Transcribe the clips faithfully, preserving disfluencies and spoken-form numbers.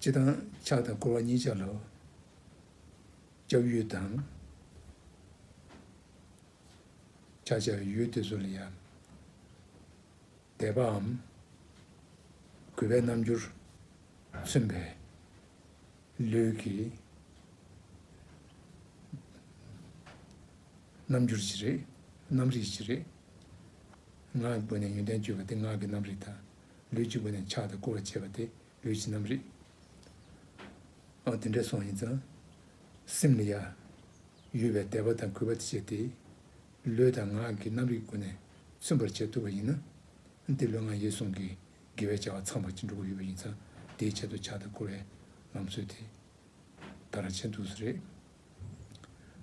སྤྱིར་བཏང་ཕྱག་དང་བསྐོར་བ་གཉིས་ཆ་ལ་སྐྱབས་ཡུལ་དང་། ཕྱག་བྱ་བའི་ཡུལ་དེ་ཚོ་ལ་ཡང་དད་པའམ་གུས་པའི་རྣམ་འགྱུར་མཚོན་པའི་ལུས་ཀྱི་རྣམ་འགྱུར་ཞིག་རེད། རྣམ་རིག་ཞིག་རེད། ངག་གི་སྒོ་ནས་ཡོན་ཏན་བརྗོད་པ་དེ་ངག་གི་རྣམ་རིག་དང་། ལུས་ཀྱི་སྒོ་ནས་ཕྱག་དང་བསྐོར་བ་བྱེད་པ་དེ་ལུས་ཀྱི་རྣམ་རིག། ཨ་དེ་འདྲ་སོང་ཡིན་ཙང་། སེམས་ལ་ཡ་ཡོད་པའི་དད་པ་དང་གུས་པ་དེ་བྱས་ཏེ། ལུས་དང་ངག་གི་རྣམ་རིག་སྒོ་ནས་མཚོན་པར་བྱེད་ཐུབ་པ་ཡིན་ན། འདི་ལུས་ངག་ཡིད་གསུམ་གྱི་དགེ་བའི་བྱ་བ་ཚང་བ་ཅིག་འགྲུབ་ཀྱི་ཡོད་པ་ཡིན་ཙང་། དེའི་ཆེད་དུ་ཕྱག་དང་བསྐོར་བའི་ལམ་སྲོལ་དེ་དར་ཆེན་འདུག་ས་རེད།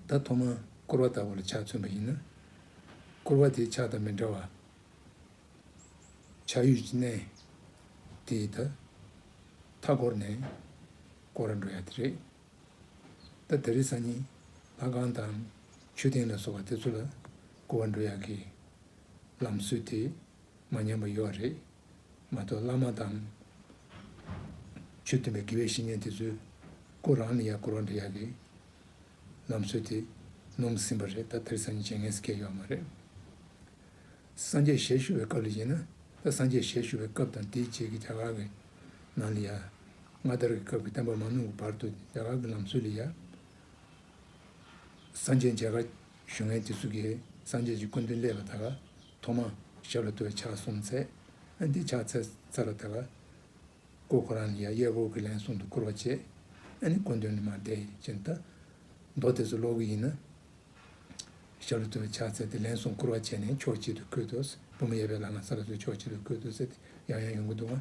ད་ཐོག་མར་བསྐོར་བ་ལྟ་བུ་ལ་ཕྱག་མཚོན་པ་ཡིན་ན། བསྐོར་བ་དེ་ཕྱག་དང་མི་འདྲ་བ། ཕྱག་ཡུལ་གྱི་གནས་དེ་ད་མཐའ་བསྐོར་ནས་བསྐོར་ར་འགྲོ་ཡ་དེ་རེད། ད་དེ་རིང་སང་ཉིན་ལྷ་ཁང་དང་མཆོད་རྟེན་ལ་སོགས་པ་དེ་ཚོ་ལ་བསྐོར་བ་འགྲོ་ཡ་གི་ལམ་སྲོལ་དེ་མ་ཉམས་པ་ཡོད་རེད། མ་གཏོགས་བླ་མ་དང་ཆོས་སྟོན་པའི་དགེ་བའི་བཤེས་གཉེན་དེ་ཚོས་སྐུ་རང་ལ་ཡ་བསྐོར་བ་འགྲོ་ཡ་གི་ལམ་སྲོལ་དེ་ནོར་ཟིན་པ་རེད། ད་དེ་རིང་སང་ཉིན་བྱེད་མཁན་སྐད་ཡོད་མ་རེད། སངས་རྒྱས་ཞལ་བཞུགས་པའི་སྐབས་ལ་ཡིན་ན། ད་སངས་རྒྱས་ཞལ་བཞུགས་པའི་སྐབས་དང་དེའི་རྗེས་ཀྱི་རྒྱ་གར་གྱི་ནང་ལ་ཡ་སྔ་དར་གྱི་སྐབས་ཀྱི་བསྟན་པ་མ་ནུབ་ཀྱི་བར་དུ་རྒྱ་གར་གྱི་ལམ་སྲོལ་ལ་ཡ། སངས་རྒྱས་མཇལ་ཁ་ཞུ་མཁན་དེ་ཚོ་གིས་སངས་རྒྱས་ཀྱི་སྐུ་མདུན་སླེབས་པ་དང་ཐོག་མར་ཞབས་ལ་གཏུགས་པའི་ཕྱག་གསུམ་འཚལ། ཨ་འདི་ཕྱག་འཚལ་ཚར་བ་དང་སྐུ་ཁོ་རང་ལ་ཡ་གཡས་སྐོར་གྱི་ལན་གསུམ་དུ་བསྐོར་བ་བྱས། ཨ་ནི་སྐུ་མདུན་ལ་མར་བསྡད་ཡིན་ཕྱིན། ད་མདོ་དེ་ཚོ་ཀློག་གི་ཡིན་ན། ཞབས་ལ་གཏུགས་པའི་ཕྱག་འཚལ་ཏེ་ལན་གསུམ་བསྐོར་བ་བྱས་ནས་ཕྱོགས་གཅིག་ཏུ་བཀོད་དོ། བུམ་པ་གཡས་པའི་ལྷ་ཁང་ས་ལ་གཏུགས། ཕྱོགས་གཅིག་ཏུ་བཀོད་དོ་ཟེར་ཏེ་ཡང་ཡང་ཡོང་གི་འདུག་ག་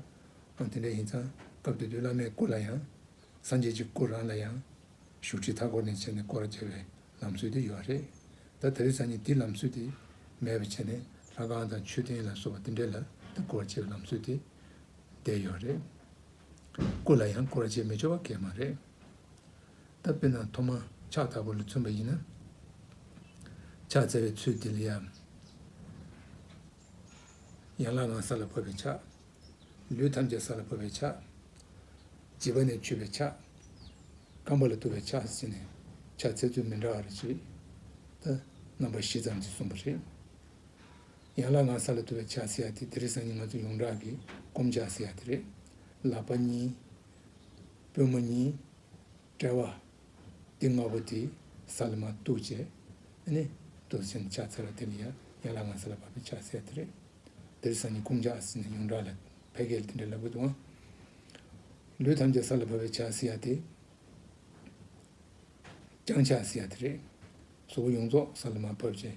ཨ་དེ་འདྲ་ཡིན་ཙང་སྐབས་དེ་དུས་བླ་མའི་སྐུ་ལ་ཡང་། སངས་རྒྱས་ཀྱི་སྐུ་རང་ལ་ཡང་བཞུགས་ཁྲི་མཐའ་བསྐོར་ནས་བྱས་ནས་བསྐོར་བྱ་བའི་ལམ་སྲོལ་དེ་ཡོད་རེད། ད་དེ་རིང་སང་ཉིན་དེ་ལམ་སྲོལ་དེ་མེད་པ་བྱས་ནས་ལྷ་ཁང་དང་མཆོད་རྟེན་ལ་སོགས་པ་དེ་འདྲ་ལ་ད་བསྐོར་བྱ་བའི་ལམ་སྲོལ་དེ་བསྡད་ཡོད་རེད། སྐུ་ལ་ཡང་བསྐོར་བྱ་མི་ཆོག་པ་གང་ཡང་མ་རེད། ད་དཔེར་ན་ཐོག་མར་ཕྱག་ལྟ་བུ་ལ་མཚོན་པ་ཡིན་ན། ཕྱག་འཚལ་བའི་ཚུལ་དེ་ལ་ཡང་། ཡན་ལག་ལྔ་ས་ལ་ཕབ་པའི་ཕྱག་ལུས་ཐམས་ཅད་ས་ལ་ཕབ་པའི་ཕྱག་འཇིགས་པ་ནས་ཆོད་པའི་ཕྱག་རྐང་པ་ལ་གཏུགས་པའི་ཕྱག་ཟེར་ནས་ཕྱག་འཚལ་ཚུལ་མི་འདྲ་བ་རེ་ཞིག་ད་རྣམ་པ་བཞི་ཙམ་ཅིག་གསུངས་པ་རེད། ཡན་ལག་ལྔ་ས་ལ་གཏུགས་པའི་ཕྱག་ཟེར་ཡ་དེ་དེ་རིང་སང་ཉིན་ང་ཚོ་ཡོངས་གྲགས་ཀྱི་བསྐུམ་ཕྱག་ཟེར་ཡ་དེ་རེད། ལག་པ་གཉིས། པུས་མོ་གཉིས། དཔྲལ་བ། འདི་ལྔ་པོ་དེ་ས་ལ་མར་གཏུགས་བྱས། ཨ་ནི་འདུག་སེ་བྱས་ནས་ཕྱག་འཚལ་བ་དེ་ལ་ཡང་ཡན་ལག་ལྔ་ས་ལ་ཕབ་པའི་ཕྱག་ཟེར་དེ་རེད། དེ་རིང་སང་ཉིན་བསྐུམ་ཕྱག་ཟེར་ནས་ཡོངས་གྲགས་ལ་ཕལ་སྐད་ལ་དེ་འདྲ་ལབ་ཀྱི་འདུག་ཨང་། ལུས་ཐམས་ཅད་ས་ལ་ཕབ་པའི་ཕྱག་ཟེར་ཡ་དེ། བརྐྱང་ཕྱག་ཟེར་ཡ་དེ་རེད། གཟུགས་པོ་ཡོངས་རྫོགས་ས་ལ་མར་ཕབ་བྱས།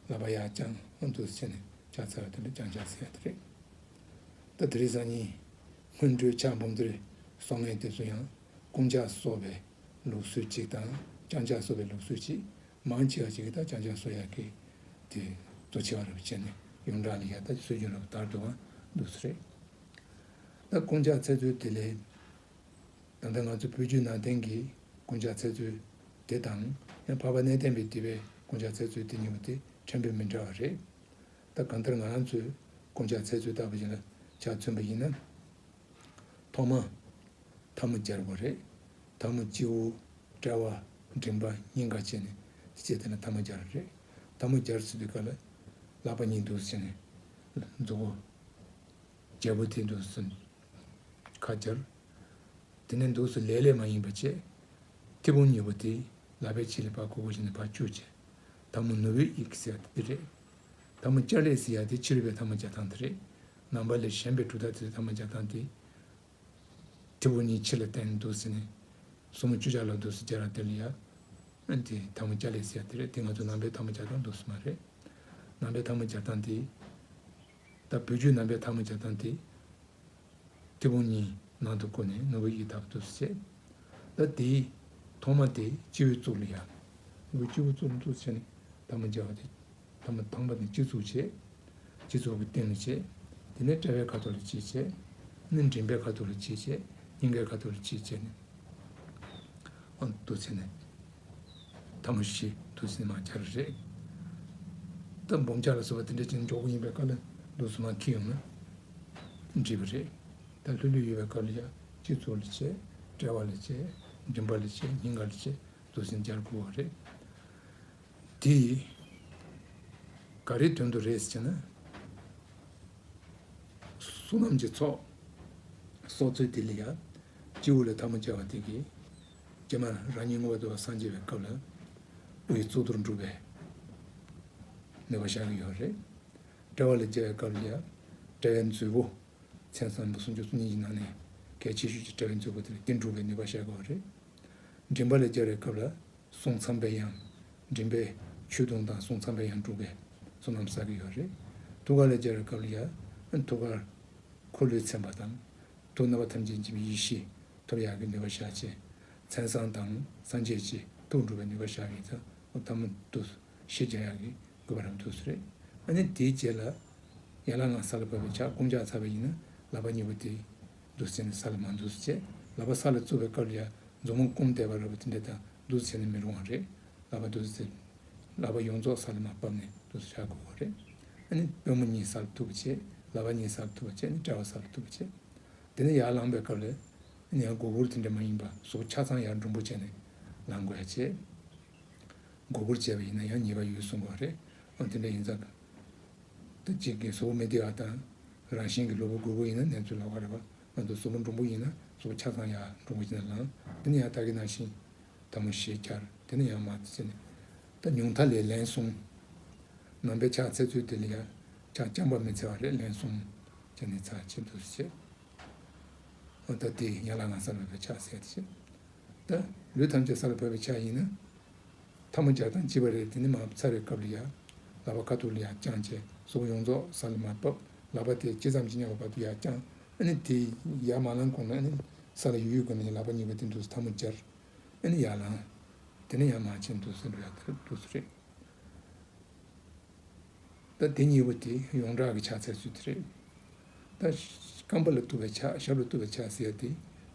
ལག་པ་ཡར་བརྐྱངས། ཨ་འདུག་སེ་བྱས་ནས་ཕྱག་འཚལ་བ་དེ་ལ་བརྐྱང་ཕྱག་ཟེར་ཡ་དེ་རེད། ད་དེ་རིང་སང་ཉིན་སྔོན་འགྲོའི་ཕྱག་འབུམ་སྡེར་གསུང་མཁན་དེ་ཚོ་ཡང་བསྐུམ་ཕྱག་སོགས་པའི་ལུགས་སྲོལ་གཅིག་དང་བརྐྱང་ཕྱག་སོགས་པའི་ལུགས་སྲོལ་གཅིག་མང་ཆེ་བ་ཞིག་གིས་ད་བརྐྱང་ཕྱག་སོགས་ཡག་གི་དེ་གཙོ་ཆེ་བ་རེད་བྱས་ནས་ཡོངས་གྲགས་ལ་ཡ་ད་སྲོལ་རྒྱུན་རབ་དར་འདུག་ག་འདུག་སེ་རེད། ད་བསྐུམ་ཕྱག་འཚལ་ཚུལ་དེ་ལས། ད་ལྟ་ང་ཚོ་བོད་བརྒྱུད་ནང་བསྟན་གྱི་བསྐུམ་ཕྱག་འཚལ་ཚུལ་དེ་དང་། ཡང་འཕགས་པ་གནས་བརྟན་པའི་སྡེ་པའི་བསྐུམ་ཕྱག་འཚལ་ཚུལ་དེ་གཉིས་པོ་དེ་ཕྲན་བུ་མི་འདྲ་བ་རེད། ད་གང་ལྟར་ང་རང་ཚོའི་བསྐུམ་ཕྱག་འཚལ་ཚུལ་ལྟ་བུ་ཞིག་ལ་ཕྱག་མཚོན་པ་ཡིན་ན། ཐོག་མ་ཐལ་མོ་སྦྱར་དགོས་རེད། ཐལ་མོ་སྤྱི་བོ། དཔྲལ་བ། མགྲིན་པ་སྙིང་ག་བྱས་ནས་སྤྱི་དེ་ལ་ཐལ་མོ་སྦྱར་རེད། ཐལ་མོ་སྦྱར་ཟེར་དུས་སྐབས་ལ་ལག་པ་གཉིས་འདུག་སེ་བྱས་ནས་མཛུབ་གུ་རྒྱལ་པོ་དེ་འདུག་སེ་ཁ་སྦྱར། དེ་ནས་འདུག་སེ་ལེ་ལེ་མ་ཡིན་པ་བྱས། མཐེ་བོང་གཉིས་པོ་དེ་ལག་པའི་ཕྱི་ལ་ཕར་ཁུག་ཁུག་བྱས་ནས་ཕར་བཅུག་བྱས། ཐལ་མོ་ནུ་བོའི་དབྱིབས་ཟེར་ཡ་དེ་རེད། ཐལ་མོ་སྐྱ་ལེ་ཟེར་ཡ་དེ་ཕྱི་རོལ་པའི་ཐལ་མོ་སྦྱར་སྟངས་དེ་རེད། ནང་པ་ལས་གཞན་པའི་གྲུབ་མཐའ་དེ་ཚོའི་ཐལ་མོ་སྦྱར་སྟངས་དེ། མཐེ་བོང་གཉིས་ཕྱི་ལ་བསྟན་འདུག་སེ་ནས། གཟུགས་མོ་བཅུ་ཆ་ལ་འདུག་སེ་སྦྱར་བ་དེ་ལ་ཡ། ཨ་དེ་ཐལ་མོ་སྐྱ་ལེ་ཟེར་ཡ་དེ་རེད། དེ་ང་ཚོ་ནང་པའི་ཐལ་མོ་སྦྱར་སྟངས་འདུག་སེ་མ་རེད། ནང་པའི་ཐལ་མོ་སྦྱར་སྟངས་དེ། ད་བོད་བརྒྱུད་ནང་པའི་ཐལ་མོ་སྦྱར་སྟངས་དེ། མཐེ་བོང་གཉིས་ནང་དུ་བསྐོར་ནས་ནུ་བོ་ཡི་ཐབ་ཏུ་བྱས། ད་དེའི་ཐོག་མ་དེ་སྤྱི་བོའི་གཙུག་ལ་ཡ། ནུ་བོ་སྤྱི་བོའི་གཙུག་ལ་འདུག་སེ་བྱས་ནས་ཐལ་མོ་སྦྱར་བ་དེ། ཐལ་མོ་ཐང་པ་དེ་སྤྱི་གཙུག་བྱས། སྤྱི་གཙུག་གི་སྟེང་ལ་བྱས། དེ་ནས་དཔྲལ་བའི་ཁ་ཐོག་ལ་གཅིག་བྱས། ནི་མགྲིན་པའི་ཁ་ཐོག་ལ་གཅིག་བྱས། སྙིང་གའི་ཁ་ཐོག་ལ་གཅིག་བྱས་ནས། ཨ་འདུག་སེ་ནས། ཐལ་མོ་བཞི་འདུག་སེ་མར་སྦྱར་རེད། ད་འབུམ་ཕྱག་ལ་སོགས་པ་དེ་འདྲ་ཅིག་མགྱོགས་པོ་ཡིན་པའི་སྐབས་ལ་འདུག་སེ་མར་འཁྱེར་ཡོང་ན་འགྲིག་པ་རེད། ད་ལྷོད་ལྷོད་ཡོད་པའི་སྐབས་ལ་ཡ་སྤྱི་གཙུག་ལ་བྱས། དཔྲལ་བ་ལ་བྱས། མགྲིན་པ་ལ་བྱས། སྙིང་ག་ལ་བྱས། འདུག་སེ་སྦྱར་དགོས་པ་རེད། དེ་ག་རེའི་དོན་དུ་རེད་ཟེར་ན། བསོད་ནམས་ཀྱི་ཚོགས་གསོག་ཚུལ་དེ་ལ་ཡང་། སྤྱི་བོ་ལ་ཐལ་མོ་སྦྱར་བ་དེ་གིས་རྗེས་མ་རང་ཉིད་མངོན་པར་རྫོགས་པར་སངས་རྒྱས་པའི་སྐབས་ལ་དབུ་ཡི་གཙུག་ཏོར་འགྲུབ་པའི་ནུས་པ་ཤར་གྱི་ཡོད་རེད། དཔྲལ་བ་ལ་སྦྱར་བའི་སྐབས་ལ་ཡང་དཔྲལ་བའི་མཛོད་སྤུ། མཚན་བཟང་པོ་སུམ་ཅུ་སོ་གཉིས་ཀྱི་ནང་ནས་གལ་ཆེ་ཤོས་ཀྱི་དཔྲལ་བའི་མཛོད་སྤུ་དེ་ལ་དེ་འགྲུབ་པའི་ནུས་པ་ཤར་གྱི་ཡོད་རེད། མགྲིན་པ་ལ་སྦྱར་བའི་སྐབས་ལ་གསུང་མཚམས་པའི་དབྱངས། མགྲིན་པའི་ཆོས་དུང་དང་གསུང་མཚམས་པའི་དབྱངས་འགྲུབ་པའི་བསོད་ནམས་བསགས་ཀྱི་ཡོད་རེད། ཐུགས་ཀ་ལ་སྦྱར་བའི་སྐབས་ལ་ཡང་ཐུགས་ཀར་འཁོར་ལོས་མཚོན་པ་དང་། ཐུགས་རྣམ་པ་ཐམས་ཅད་མཁྱེན་པའི་ཡེ་ཤེས་ཐོབ་ཡག་གི་ནུས་པ་ཤར་བྱས། མཚན་བཟང་དང་སངས་རྒྱས་ཀྱི་ཐུགས་འགྲུབ་པའི་ནུས་པ་ཤར་བའི་ཚེ་འོ་ཐལ་མོ་འདུག་སེ་བཞི་སྦྱར་ཡག་གི་དགོས་པ་རང་འདུག་སེ་རེད། ཨ་ནི་དེའི་རྗེས་ལ་ཡན་ལག་ལྔ་ས་ལ་བབས་པའི་ཕྱག་བསྐུམ་ཕྱག་འཚལ་བ་ཡིན་ན་ལག་པ་གཉིས་པོ་དེ་འདུག་སེ་ནས་ས་ལ་མར་འདུག་སེ་བྱས། ལག་པ་ས་ལ་བཙུགས་པའི་སྐབས་ལ་ཡང་མཛུབ་མོ་བསྐུམ་བསྡད་པ་ར་བ་དེ་འདྲ་དང་འདུག་སེ་བྱས་ནས་མི་རུང་བ་རེད། ལག་པ་འདུག་སེ། ལག་པ་ཡོངས་རྫོགས་ས་ལ་མར་བབས་ནས་འདུག་སེ་བཞག་དགོས་པ་རེད། ཨ་ནི་པུས་མོ་གཉིས་ས་ལ་ཐུག་པ་བྱས། ལག་པ་གཉིས་ས་ལ་ཐུག་པ་བྱས་ནས་དཔྲལ་བ་ས་ལ་ཐུག་པ་བྱས། དེ་ནས་ཡར་ལངས་པའི་སྐབས་ལ་ཨ་ནི་ཡང་མགོ་སྒུར་དེ་འདྲ་མ་ཡིན་པ་གཟུགས་ཆ་ཚང་ཡར་འགྲུང་པོ་བྱས་ནས་ལངས་དགོས་ཡ་བྱས། མགོ་སྒུར་བྱས་པ་ཡིན་ན་ཡང་ཉེས་པ་ཡོད་གསུང་གི་ཡོད་རེད། འོ་དེ་འདྲ་ཡིན་ཙང་། ད་གཅིག་གིས་གཟུགས་པོ་མི་བདེ་བ་དང་། རང་བཞིན་གྱི་གློ་བུར་རྒུད་པོ་ཡིན་ན་གནས་ཚུལ་ལོགས་ཀ་རེད་པ། ང་ཚོ་གཟུགས་པོ་འགྲུང་པོ་ཡིན་ན་གཟུགས་པོ་ཆ་ཚང་ཡར་འགྲུང་པོ་བྱས་ནས་ལངས། དེ་ནས་ཡང་ད་གིན་ནང་བཞིན་ཐལ་མོ་བཞི་སྦྱར། དེ་ནས་ཡང་མར་བྱས་ནས། ད་ཉུང་མཐའ་ལས་ལན་གསུམ། ནང་པའི་ཕྱག་འཚལ་ཚུལ་དེ་ལ་ཡང་ཕྱག་རྐྱང་པ་མི་འཚལ་བ་རེད། ལན་གསུམ་བྱས་ནས་ཚར་བྱེད་འདུག་སེ་བྱས། འོ་ད་དེ་ཡན་ལག་ལྔ་ས་ལ་བབས་པའི་ཕྱག་ཟེར་དེ་བྱས། ད་ལུས་ཐམས་ཅད་ས་ལ་བབས་པའི་ཕྱག་ཡིན་ན། ཐལ་མོ་སྦྱར་སྟངས་གཅིག་པ་རེད། དེ་ནས་མར་ཚར་བའི་སྐབས་ལ་ཡ། ལག་པ་ཁ་ཐུག་ལ་ཡར་བརྐྱངས་བྱས་གཟུགས་ཡོངས་རྫོགས་ས་ལ་མར་བབས། ལག་པ་དེ་ཅི་ཙམ་ཅིག་ཉག་པ་བར་དུ་ཡར་བརྐྱངས། ཨ་ནི་དེ་ཡར་མར་ལངས་གོང་ལ་ཨ་ནི་ས་ལ་ཡུག་ཡུག་གོན་ནས་ལག་པ་གཉིས་པ་དེ་འདུག་སེ་ཐལ་མོ་སྦྱར། ཨ་ནི་ཡར་ལངས། དེ་ནས་ཡར་མར་ཕྱིན་འདུག་སེ་འགྲོ་ཡ་དེ་འདུག་སེ་རེད། ད་དེ་གཉིས་པོ་དེ་ཡོངས་གྲགས་ཀྱི་ཕྱག་འཚལ་ཚུལ་དེ་རེད། ད་རྐང་པ་ལ་གཏུགས་པའི་ཕྱག་ཞབས་ལ་གཏུགས་པའི་ཕྱག་ཟེར་ཡ་དེ་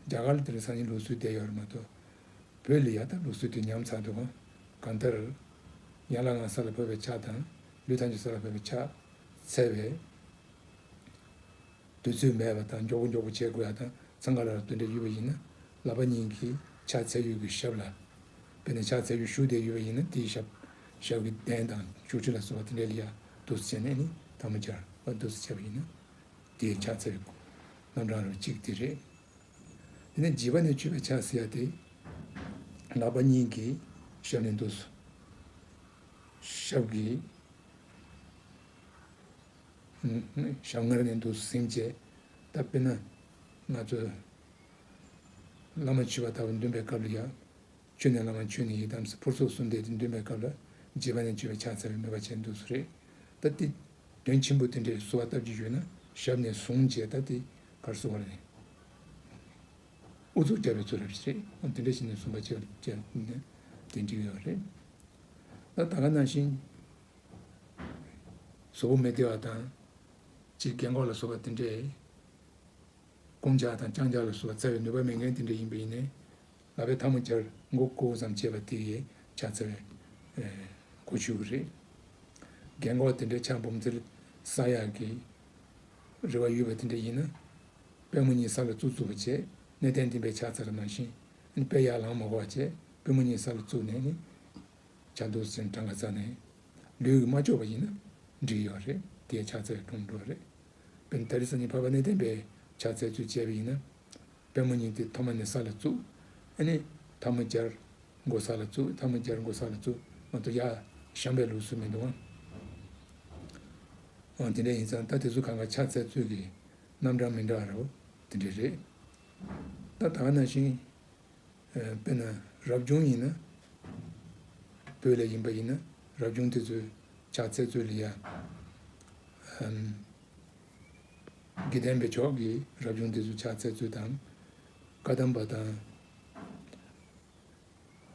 རྒྱ་གར་ལ་དེ་རིང་སང་ཉིན་ལུགས་སྲོལ་བསྡད་ཡོད་རེད་མ་གཏོགས། བོད་ལ་ཡ་ད་ལུགས་སྲོལ་དེ་ཉམས་ཚར་འདུག་ག་གང་ལྟར། ཡན་ལག་ལྔ་ས་ལ་བབས་པའི་ཕྱག་དང་ལུས་ཐམས་ཅད་ས་ལ་བབས་པའི་ཕྱག་འཚལ་བའི་དུས་ཚོད་མེད་པ་དང་མགྱོགས་པོ་མགྱོགས་པོ་བྱེད་དགོས་ཡ་དང་འཚང་ཁ་ལ་དེ་འདྲ་ཡོད་པ་ཡིན་ན། ལག་པ་གཉིས་ཀྱིས་ཕྱག་འཚལ་ཡུལ་གྱི་ཞབས་ལ། དཔེར་ན་ཕྱག་འཚལ་ཡུལ་བཞུགས་བསྡད་ཡོད་པ་ཡིན་ན་དེའི་ཞབས། ཞབས་ཀྱི་གདན་དང་ཆོག་ཁྲི་ལ་སོགས་པ་དེ་འདྲ་ལ་ཡ་འདུག་སེ་བྱས་ནས་ནི་ཐལ་མོ་སྦྱར་བ་འདུག་སེ་བྱས་པ་ཡིན་ན། དེའི་ཕྱག་འཚལ་བའི་རྣམ་གྲངས་རུ་གཅིག་དེ་རེད། དེ་ནས་འཇིགས་པ་ནས་ཆོད་པའི་ཕྱག་ཟེར་ཡ་དེ། ལག་པ་གཉིས་ཀྱིས་ཞབས་ནས་འདུག་སེ། ཞབས་ཀྱིས། ཞབས་སྔར་ནས་འདུག་སེ་ཟིན་བྱས། ད་དཔེར་ན། ང་ཚོ། བླ་མ་མཆོད་པ་ལྟ་བུ་འདོན་པའི་སྐབས་ལ་ཡང་། མཆོད་ནས་བླ་མ་མཆོད་ནས་ཡི་དམ་ཟེར་ཕུར་ཚུགས་གསུམ་བསྡད་དེ་འདོན་པའི་སྐབས་ལ་འཇིགས་པ་ནས་ཆོད་པའི་ཕྱག་འཚལ་བའི་མོས་པ་བྱས་འདུག་སེ་རེད། ད་དེ་དོན་ཆེན་པོ་དེ་འདྲའི་གསོལ་བ་བཏབ་ཀྱི་ཡོད་ན་ཞབས་ནས་བཟུང་བྱས་ད་དེ་གར་སོང་བ་རེད། ཨུ་ཚུགས་རྒྱབ་པའི་ཚུལ་རེད་པ་ཞིག་རེད། འོ་དེ་འདྲ་བྱས་ནས་གསུམ་པ་བྱས་བྱས་ནས་དེ་འགྲིག་ཡོད་རེད། ད་ད་ག་ནང་བཞིན་གཟུགས་པོ་མི་བདེ་བ་དང་། ཅིག་རྒན་གོག་ལ་སོགས་པ་དེ་འདྲའི། བསྐུམ་ཕྱག་དང་བརྐྱང་ཕྱག་ལ་སོགས་པ་འཚལ་བའི་ནུས་པ་མེད་མཁན་དེ་འདྲ་ཡིན་པ་ཡིན་ནའི། ལག་པས་ཐལ་མོ་སྦྱར་མགོ་བསྐོར་ཙམ་བྱས་པ་དེ་ཡིས་ཕྱག་འཚལ་བའི་གོ་ཆོད་ཀྱི་རེད། རྒན་གོག་དེ་འདྲའི་ཕྱག་འབུམ་ཚིག་བསགས་ཡག་གི་རེ་བ་ཡོད་པ་དེ་འདྲ་ཡིན་ན། པུས་མོ་གཉིས་ས་ལ་བཙུགས་བཙུགས་པ་བྱས་གནས་བརྟན་ལྡན་པའི་ཕྱག་འཚལ་བ་ནང་བཞིན་དཔེ་ཡར་ལངས་མ་དགོས་པ་བྱས་པུས་མོ་གཉིས་ས་ལ་བཙུགས་ནས་ནི། ཕྱག་འདུག་སེ་གྲངས་ཀ་བཙལ་ནས། ལུས་ཀྱིས་མ་ལྕོགས་པ་ཡིན་ན་འགྲིག་ཡོད་རེད། དེའི་ཕྱག་འཚལ་གྲུང་འགྲོ་རེད། དཔེར་ན་ད་རེས་སང་ཉིན་འཕགས་པ་གནས་བརྟན་པའི་ཕྱག་འཚལ་ཚུལ་བྱས་པ་ཡིན་ན། པུས་མོ་གཉིས་དེ་ཐོག་མ་ནས་ས་ལ་བཙུགས། ཨ་ནི་ཐལ་མོ་སྦྱར་མགོ་ས་ལ་བཙུགས། ཐལ་མོ་སྦྱར་མགོ་ས་ལ་བཙུགས་མ་གཏོགས་ཡར་བཤམས་པའི་ལུགས་སྲོལ་མི་འདུག་ཨང་། འོ་དེ་འདྲ་ཡིན་ཙང་ད་དེ་ཚོ་གང་ག་ཕྱག་འཚལ་ཚུལ་གྱི་རྣམ་གྲངས་མི་འདྲ་བ་རེད། དེ་འདྲ་རེད། ད་ད་ག་ནང་བཞིན། དཔེར་ན་རབ་བྱུང་ཡིན་ན། བོད་ལ་ཡིན་པ་ཡིན་ན་རབ་བྱུང་དེ་ཚོའི་ཕྱག་འཚལ་ཚུལ་ལ་ཡ། ཨམ། དགེ་ལྡན་པའི་ཕྱོགས་ཀྱི་རབ་བྱུང་དེ་ཚོའི་ཕྱག་འཚལ་ཚུལ་དང་། བཀའ་གདམས་པ་དང་།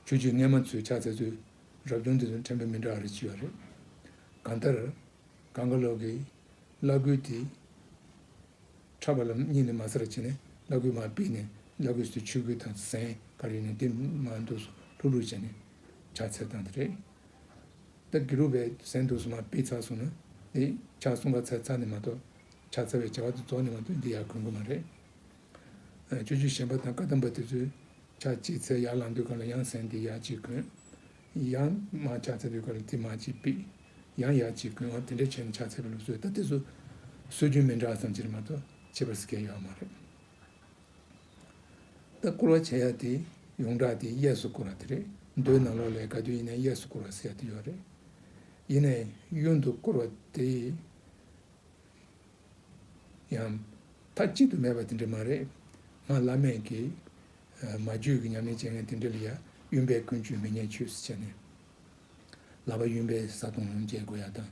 ཆོས་བརྒྱུད་སྔ་མ་ཚོའི་ཕྱག་འཚལ་ཚུལ་རབ་བྱུང་དེ་ཚོ་ཕྲན་བུ་མི་འདྲ་བ་རེ་ཅིག་ཡོད་རེད། གང་ལྟར། གང་ག་ལོག་གི་བླ་གོས་དེ། ཕྲག་པ་ལ་གཉིས་ནས་མར་ས་ར་བྱས་ནས་བླ་གོས་མར་ཕུད་ནས་བླ་གོས་སུ་ཆོས་གོས་དང་ཟན་ག་རེ་ཡོད་ན་དེ་མར་འདུག་སེ་ལྷུག་ལྷུག་བྱས་ནས་ཕྱག་འཚལ་སྟངས་དེ་རེད། ད་དགེ་ལུགས་པས་ཟན་འདུག་སེ་མར་ཕུད་ཚར་སོང་ན་དེ་ཕྱག་གསུམ་ཀ་འཚལ་ཚར་ནས་མ་གཏོགས་ཕྱག་འཚལ་བའི་བྱ་བ་དེ་རྫོགས་ནས་མ་གཏོགས་འདི་ཡར་གོན་གི་མ་རེད། སྤྱོད་བརྒྱུད་གཞན་པ་དང་བཀའ་གདམས་པ་དེ་ཚོས་ཕྱག་གཅིག་འཚལ། ཡར་ལངས་དུས་སྒང་ལ་ཡང་ཟན་དེ་ཡར་གཅིག་གོན། ཡང་མར་ཕྱག་འཚལ་དུས་སྒང་ལ་དེ་མར་གཅིག་ཕུད། ཡང་ཡར་གཅིག་གོན། འོ་དེ་འདྲ་བྱས་ནས་ཕྱག་འཚལ་བའི་ལུགས་སྲོལ། ད་དེ་ཚོ་སྲོལ་རྒྱུན་མི་འདྲ་ཙམ་ཅིག་རེད་མ་གཏོགས་ཁྱད་པར་ཟེར་མཁན་ཡོད་མ་རེད། ད་བསྐོར་བ་བྱེད་ཡ་དེ་ཡོངས་གྲགས་དེ་གཡས་སུ་བསྐོར་བ་དེ་རེད། མདོའི་ནང་ལོགས་ལ་ག་དུས་ཡིན་ན་གཡས་སུ་བསྐོར་བ་ཟེར་ཡ་དེ་ཡོད་རེད། ཡིན་ནའི་གཡོན་དུ་བསྐོར་བ་དེ་ཡང་མཐའ་གཅིག་ཏུ་མེད་པ་དེ་འདྲ་མ་རེད། སྔགས་བླ་མེད་ཀྱི་མ་རྒྱུད་ཀྱི་ཉམས་ལེན་བྱེད་མཁན་དེ་འདྲ་ལ་ཡ་གཡོན་པས་ཀུན་སྤྱོད་མི་ཉལ་ཆོས་ཟེར་བྱས་ནས། ལག་པ་གཡོན་པས་བཟའ་བཏུང་ལོངས་སྤྱོད་དགོས་ཡ་དང་།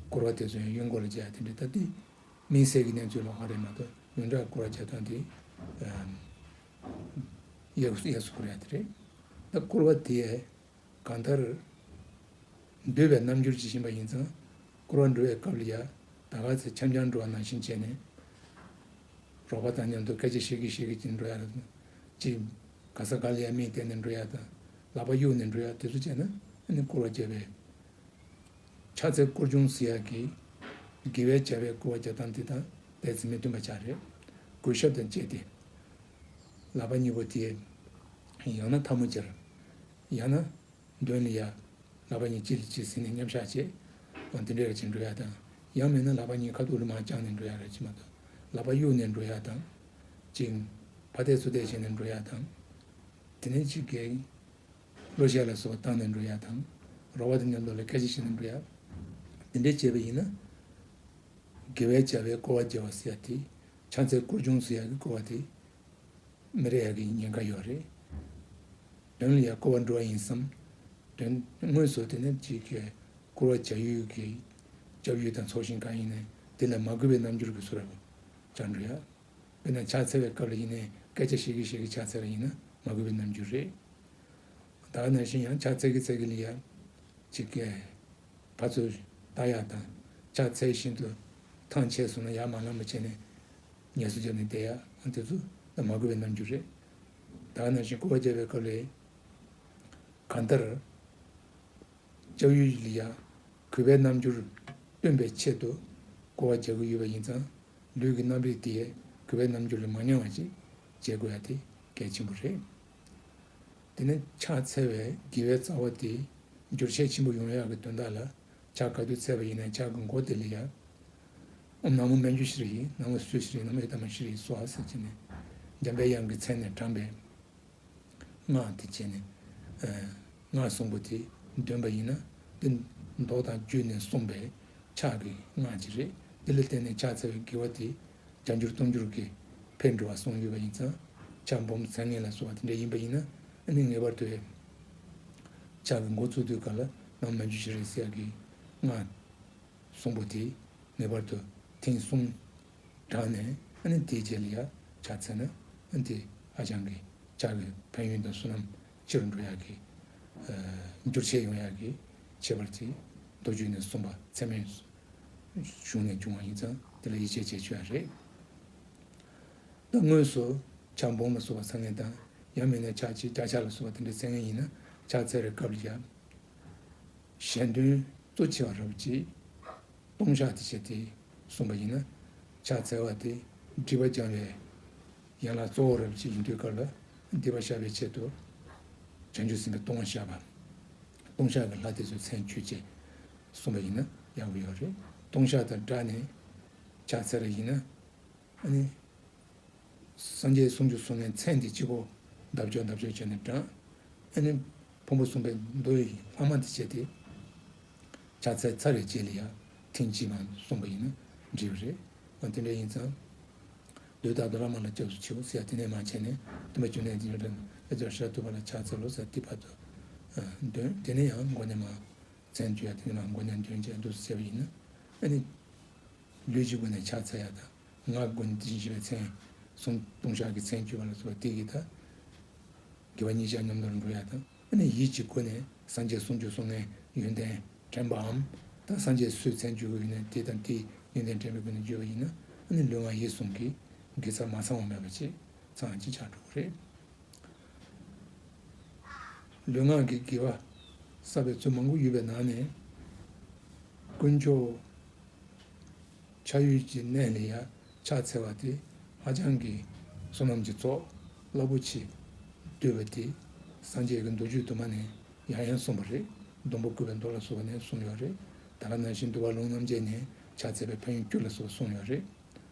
བསྐོར་བ་དེ་ཚོ་ཡང་གཡོན་སྐོར་ལ་བྱེད་ཡ་དེ་འདྲ། ད་དེ་དམིགས་བསལ་གྱི་གནས་ཚུལ་ལོགས་ཀ་རེད་མ་གཏོགས་ཡོངས་གྲགས་བསྐོར་བ་བྱེད་སྟངས་དེ་གཡས་གཡས་སུ་བསྐོར་ཡ་དེ་རེད། ད་བསྐོར་བ་དེ་གང་ལྟར་འདོད་པའི་རྣམ་འགྱུར་ཅིག་ཡིན་པ་ཡིན་ཙང་། བསྐོར་བ་འགྲོ་བའི་སྐབས་ལ་ཡ་ད་ག་ཚོད་འཆམ་འཆམ་འགྲོ་བ་ནང་བཞིན་བྱས་ནས། རོགས་པ་དང་མཉམ་དུ་སྐད་ཆ་བཤད་ཀྱིན་བཤད་ཀྱིན་ཅིག་འགྲོ་ཡ་རེད། ཅིག་ག་ས་ག་ལ་ཡ་མིག་བལྟས་ནས་འགྲོ་ཡ་དང་། ལག་པ་གཡུག་ནས་འགྲོ་ཡ་དེ་ཚོ་བྱས་ན་ཨ་ནི་བསྐོར་བ་བརྒྱབ་པའི། ཕྱག་འཚལ་བསྐོར་སྦྱོང་ཟེར་ཡ་གི་དགེ་བའི་བྱ་བའི་བསྐོར་བ་རྒྱག་སྟངས་དེ་དང་ཏོག་ཙམ་མི་མཐུན་པ་ཆགས་རེད། གུས་ཞབས་དང་བཅས་ཏེ། ལག་པ་གཉིས་པོ་དེ་ཡང་ན་ཐལ་མོ་སྦྱར། ཡང་ན་མདུན་ལ་ཡ། ལག་པ་གཉིས་གཅིག་ལ་གཅིག་ཟིན་ནས་མཉམ་བཞག་བྱས། འོ་དེ་འདྲ་རེ་བྱས་འགྲོ་ཡ་དང་། ཡང་མིན་ན་ལག་པ་གཉིས་ཁ་ཐུག་ལ་མར་བརྐྱངས་ནས་འགྲོ་ཡ་རེ་བྱས་མ་གཏོགས། ལག་པ་གཡུག་ནས་འགྲོ་ཡ་དང་། ཅིག་ཕར་བལྟས་ཚུར་བལྟས་བྱས་ནས་འགྲོ་ཡ་དང་། དེ་ནས་ཅིག་གི་བློ་ཞབས་ལ་སོགས་པ་བཏང་ནས་འགྲོ་ཡ་དང་། རོགས་པ་དང་མཉམ་དུ་ལ་སྐད་ཆ་བཤད་ནས་འགྲོ་ཡ། དེ་འདྲ་བྱས་པ་ཡིན་ན། དགེ་བའི་བྱ་བའི་བསྐོར་བ་རྒྱབ་པ་ཟེར་ཡ་དེ། ཕྱག་འཚལ་བསྐོར་སྦྱོང་ཟེར་ཡ་གི་བསྐོར་བ་དེ། མི་རེ་ཡ་གི་ཉེན་ཁ་ཡོད་རེད། དོན་ལ་ཡ་བསྐོར་བ་འགྲོ་བ་ཡིན་བསམ། དོན་དངོས་སུ་དེ་ནི་ཅིག་གི་བསྐོར་བ་བྱ་ཡུལ་གྱི་སྐྱབས་ཡུལ་དང་ཚོགས་ཞིང་གང་ཡིན་ནའི་དེ་ལ་མ་གུས་པའི་རྣམ་འགྱུར་གྱི་ཚུལ་རེ་བྱས་འགྲོ་ཡ། དཔེར་ན་ཕྱག་འཚལ་བའི་སྐབས་ལ་ཡིན་ནའི་སྐད་ཆ་བཤད་ཀྱིན་བཤད་ཀྱིན་ཕྱག་འཚལ་བ་ཡིན་ན་མ་གུས་པའི་རྣམ་འགྱུར་རེད། ད་ག་ནང་བཞིན་ཡང་ཕྱག་འཚལ་གྱིན་འཚལ་གྱིན་ལ་ཡ། ཅིག་གི་ཕར་ཚུར་ལྟ་ཡ་དང་། ཕྱག་འཚལ་བཞིན་དུ་ཐང་ཆད་སོང་ན་ཡར་མར་ལངས་པ་བྱས་ནས་ངལ་གསོ་བརྒྱབ་ནས་བསྡད་ཡ། ཨ་དེ་ཚོ་ད་མ་གུས་པའི་རྣམ་འགྱུར་རེད། ད་ག་ནང་བཞིན་བསྐོར་བ་རྒྱབ་པའི་སྐབས་ལ་གང་ལྟར་སྐྱབས་ཡུལ་ལ་ཡ་གུས་པའི་རྣམ་འགྱུར་སྟོན་པའི་ཆེད་དུ་བསྐོར་བ་རྒྱག་གི་ཡོད་པ་ཡིན་ཙང་། ལུས་ཀྱི་རྣམ་རིག་དེ་གུས་པའི་རྣམ་འགྱུར་ལས་མ་ཉམས་པ་ཅིག་བྱེད་དགོས་ཡ་དེ་གལ་ཆེན་པོ་རེད། དེ་ནས་ཕྱག་འཚལ་བའི་དགེ་བའི་རྩ་བ་དེ་འགྱུར་ཤས་ཆེན་པོ་ཡོང་ཡག་གི་དོན་དག་ལ། ཕྱག་ག་དུས་འཚལ་བ་ཡིན་ན་ཕྱག་གི་མགོ་དེ་ལ་ཡ། ཨོཾ་ན་མོ་མཉྫུ་ཤྲཱི་ཡེ། ན་མོ་སུ་ཤྲཱི་ཡེ། ན་མོ་ཨི་ཏ་མ་ཤྲཱི་ཡེ་སྭཱ་ཧཱ་ཟེར་བྱས་ནས་འཇམ་པའི་དབྱངས་ཀྱི་མཚན་ནས་དྲངས་པའི་སྔགས་དེ་བྱས་ནས། ཨ་སྔགས་གསུང་པོ་དེ་འདོན་པ་ཡིན་ན་དེ་མདོ་དང་བརྒྱུད་ནས་གསུངས་པའི་ཕྱག་གི་སྔགས་ཅིག་རེད། དེ་ལ་བརྟེན་ནས་ཕྱག་འཚལ་བའི་དགེ་བ་དེ་བརྒྱ་འགྱུར་སྟོང་འགྱུར་གྱིས་འཕེལ་འགྲོ་བ་གསུངས་ཡོད་པ་ཡིན་ཙང་། ཕྱག་འབུམ་ཚན་ལྔ་ལ་སོགས་པ་དེ་འདྲ་ཡིན་པ་ཡིན་ན་ཨ་ནི་ངེས་པར་དུ་ཕྱག་གི་མགོ་བཙུགས་དུས་སྐབས་ལ་ན་མོ་མཉྫུ་ཤྲཱི་ཡེ་ཟེར་ཡག་གི་སྔགས་གསུང་པོ་དེ་ངེས་པར་དུ་ཐེངས་གསུམ་བགྲངས་ནས་ཨ་ནི་དེའི་རྗེས་ལ་ཡ་ཕྱག་འཚལ་ན་ཨ་ནི་དེ་ཧ་ཅང་གི་ཕྱག་གི་ཕན་ཡོན་དང་བསོད་ནམས་ཆེ་རུ་འགྲོ་ཡག་གི་ཨ་འགྱུར་ཤས་ཡོང་ཡག་གི་ཁྱད་པར་དེ་མདོ་རྒྱུད་ནས་གསུངས་པ་ཚད་མའི་གཞུང་ནས་བྱུང་བ་ཡིན་ཙང་དེ་ལ་ཡིད་ཆེས་བྱེད་ཆོག་ཡ་རེད། ད་དངོས་སུ་ཕྱག་འབུམ་ལ་སོགས་པ་འཚལ་མཁན་དང་ཡང་མིན་ན་ཕྱག་གཅིག་བརྒྱ་ཕྱག་ལ་སོགས་པ་དེ་འདྲ་འཚལ་མཁན་ཡིན་ན་ཕྱག་འཚལ་བའི་སྐབས་ལ་ཡང་གཞན་དོན་གཙོ་ཆེ་བ་རབ་ཀྱིས་ལྟུང་བཤགས་དེ་བྱས་ཏེ་གསུངས་པ་ཡིན་ན། ཕྱག་འཚལ་བ་དེ་སྒྲིབ་པ་སྦྱང་བའི་ཡན་ལག་གཙོ་བོ་རབ་ཀྱི་ཡིན་དུས་སྐབས་ལ་སྡིག་པ་བཤགས་པའི་ཆེད་དུ་བྱང་ཆུབ་སེམས་དཔའི་ལྟུང་བ་བཤགས་པ། ལྟུང་བཤགས་ཀྱི་ལྷ་དེ་ཚོའི་མཚན་བརྗོད་ཅེས་གསུངས་པ་ཡིན་ན་ཡག་པོ་ཡོད་རེད། ལྟུང་བཤགས་དང་སྦྲགས་ནས་ཕྱག་འཚལ་བ་ཡིན་ན། ཨ་ནི། སངས་རྒྱས་སུམ་ཅུ་སོ་ལྔའི་མཚན་དེ་གཅིག་པོ་བཟླས་བརྗོད་བཟླས་བརྗོད་བྱས་ནས་བགྲང་། ཨ་ནི་ཕུང་པོ་གསུམ་པའི་མདོ་ཡི་ལྷག་མ་དེ་བྱས་ཏེ། ཕྱག་འཚལ་ཚར་བའི་རྗེས་ལ་ཡང་ཐེངས་གཅིག་མ་གསུངས་པ་ཡིན་ན་འགྲིག་པ་རེད། འོ་དེ་འདྲ་ཡིན་ཙང་། ལུས་དང་བླ་མ་ལ་སྐྱབས་སུ་མཆིའོ་ཟེར་ཡ་དེ་ནས་མ་བྱས་ནས་སྟོན་པ་བཅོམ་ལྡན་འདས་ཀྱི་ཨེ་ཛ་ཧྲ་ཏུ་པ་ལ་ཕྱག་འཚལ་ལོ་ཟེར་དེ་བར་དུ་འདོན། དེ་ནས་ཡང་མགོ་ནས་མ་མཚན་བརྗོད་ཡ་དེ་ནས་མ་མགོ་ནས་འདོན་བྱས་འདུག་སེ་བྱས་པ་ཡིན་ན། ཨ་ནི། ལུས་ཀྱི་སྒོ་ནས་ཕྱག་འཚལ་ཡ་དང་། ངག་གི་སྒོ་ནས་དེ་བཞིན་གཤེགས་པའི་མཚན་གསུམ་ལྟུང་བཤགས་ཀྱི་མཚན་བརྗོད་པ་ལ་སོགས་པ་དེ་གིས་ད་དགེ་བ་ཉིད་ཀྱང་ཉམས་དོར་འགྲོ་ཡ་དང་། ཨ་ནི་ཡིད་ཀྱི་སྒོ་ནས་སངས་རྒྱས་སུམ་ཅུ་སོ་ལྔའི་ཡོན་ཏན་དྲན་པའམ། ད་སངས་རྒྱས་སུའི་མཚན་བརྗོད་ཀྱི་ཡོན་ཏན་དེ་དང་དེའི་ཡོན་ཏན་དྲན་པའི་སྒོ་ནས་བརྗོད་པ་ཡིན་ན། ཨ་ནི་ལུས་ངག་ཡིད་གསུམ་གྱི་དགེ་རྩ་མ་ཚང་བ་མེད་པ་ཅིག་ཚང་བ་ཅིག་ཆགས་འགྲོ་གི་རེད། ལུས་ངག་གི་དགེ་བ་བསགས་པའི་ཚུལ་མང་པོ་ཡོད་པའི་ནང་ནས། དཀོན་མཆོག་ཕྱག་ཡུལ་གྱི་གནས་ལ་ཡང་ཕྱག་འཚལ་བ་དེ་ཧ་ཅང་གི་ བསོད་ནམས་ཀྱི་ཚོགས་རླབས་པོ་ཆེ་བསྡུས་པ་དེ་སངས་རྒྱས་ཀྱི་མདོ་རྒྱུད་དུ་མ་ནས་ཡང་ཡང་གསུངས་པ་རེད། སྡོང་པོ་བཀོད་པའི་མདོ་ལ་སོགས་པ་ནས་གསུངས་ཡོད་རེད། ད་ག་ནང་བཞིན་འདུལ་བ་ལུང་རྣམ་འབྱེད་ནས་ཕྱག་འཚལ་བའི་ཕན་ཡོན་བཅུ་ལ་སོགས་པ་གསུངས་ཡོད་རེད།